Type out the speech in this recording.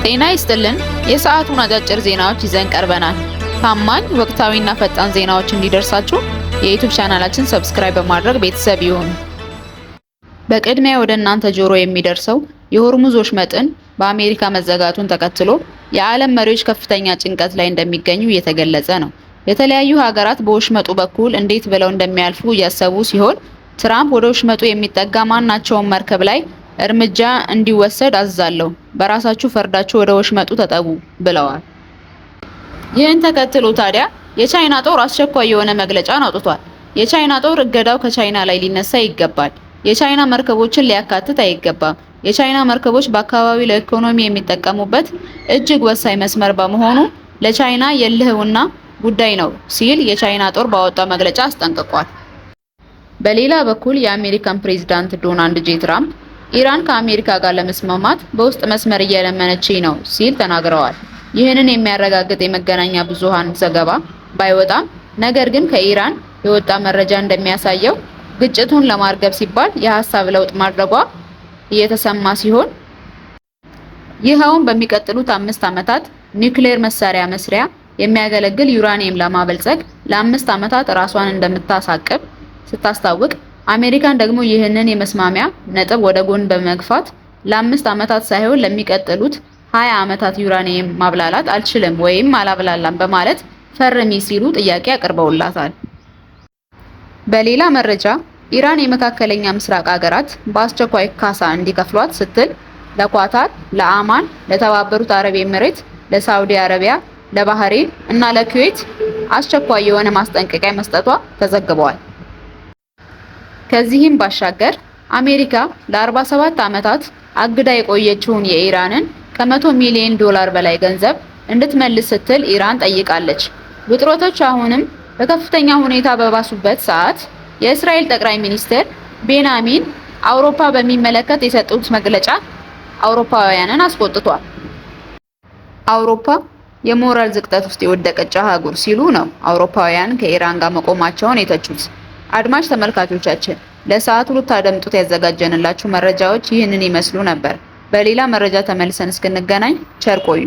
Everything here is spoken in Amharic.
ጤና ይስጥልን። የሰዓቱን አጫጭር ዜናዎች ይዘን ቀርበናል። ታማኝ፣ ወቅታዊና ፈጣን ዜናዎች እንዲደርሳችሁ የ YouTube ቻናላችን subscribe በማድረግ ቤተሰብ ይሁኑ። በቅድሚያ ወደ እናንተ ጆሮ የሚደርሰው የሆርሙዝ ወሽመጥን በአሜሪካ መዘጋቱን ተከትሎ የዓለም መሪዎች ከፍተኛ ጭንቀት ላይ እንደሚገኙ እየተገለጸ ነው። የተለያዩ ሀገራት በወሽመጡ በኩል እንዴት ብለው እንደሚያልፉ እያሰቡ ሲሆን፣ ትራምፕ ወደ ወሽመጡ የሚጠጋ ማናቸውም መርከብ ላይ እርምጃ እንዲወሰድ አዝዛለሁ፣ በራሳችሁ ፈርዳችሁ ወደ ወሽመጡ ተጠጉ ብለዋል። ይህን ተከትሎ ታዲያ የቻይና ጦር አስቸኳይ የሆነ መግለጫን አውጥቷል። የቻይና ጦር እገዳው ከቻይና ላይ ሊነሳ ይገባል፣ የቻይና መርከቦችን ሊያካትት አይገባም። የቻይና መርከቦች በአካባቢው ለኢኮኖሚ የሚጠቀሙበት እጅግ ወሳኝ መስመር በመሆኑ ለቻይና የህልውና ጉዳይ ነው ሲል የቻይና ጦር ባወጣው መግለጫ አስጠንቅቋል። በሌላ በኩል የአሜሪካን ፕሬዝዳንት ዶናልድ ጄ ትራምፕ ኢራን ከአሜሪካ ጋር ለመስማማት በውስጥ መስመር እየለመነችኝ ነው ሲል ተናግረዋል። ይህንን የሚያረጋግጥ የመገናኛ ብዙሃን ዘገባ ባይወጣም፣ ነገር ግን ከኢራን የወጣ መረጃ እንደሚያሳየው ግጭቱን ለማርገብ ሲባል የሀሳብ ለውጥ ማድረጓ እየተሰማ ሲሆን፣ ይኸውም በሚቀጥሉት 5 ዓመታት ኒውክሌር መሳሪያ መስሪያ የሚያገለግል ዩራኒየም ለማበልጸግ ለ5 ዓመታት ራሷን እንደምታሳቅብ ስታስታውቅ፣ አሜሪካን ደግሞ ይህንን የመስማሚያ ነጥብ ወደ ጎን በመግፋት ለ5 ዓመታት ሳይሆን ለሚቀጥሉት 20 ዓመታት ዩራኒየም ማብላላት አልችልም ወይም አላብላላም በማለት ፈርሚ ሲሉ ጥያቄ አቅርበውላታል። በሌላ መረጃ ኢራን የመካከለኛ ምስራቅ ሀገራት በአስቸኳይ ካሳ እንዲከፍሏት ስትል ለኳታር፣ ለኦማን፣ ለተባበሩት አረብ ኤሚሬት፣ ለሳውዲ አረቢያ፣ ለባህሬን እና ለኩዌት አስቸኳይ የሆነ ማስጠንቀቂያ መስጠቷ ተዘግቧል። ከዚህም ባሻገር አሜሪካ ለ47 ዓመታት አግዳ የቆየችውን የኢራንን ከ100 ሚሊዮን ዶላር በላይ ገንዘብ እንድትመልስ ስትል ኢራን ጠይቃለች። ውጥረቶች አሁንም በከፍተኛ ሁኔታ በባሱበት ሰዓት የእስራኤል ጠቅላይ ሚኒስትር ቤንያሚን አውሮፓ በሚመለከት የሰጡት መግለጫ አውሮፓውያንን አስቆጥቷል። አውሮፓ የሞራል ዝቅጠት ውስጥ የወደቀች አህጉር ሲሉ ነው አውሮፓውያን ከኢራን ጋር መቆማቸውን የተቹት። አድማጭ ተመልካቾቻችን፣ ለሰዓቱ ልታደምጡት ያዘጋጀንላችሁ መረጃዎች ይህንን ይመስሉ ነበር። በሌላ መረጃ ተመልሰን እስክንገናኝ ቸር ቆዩ።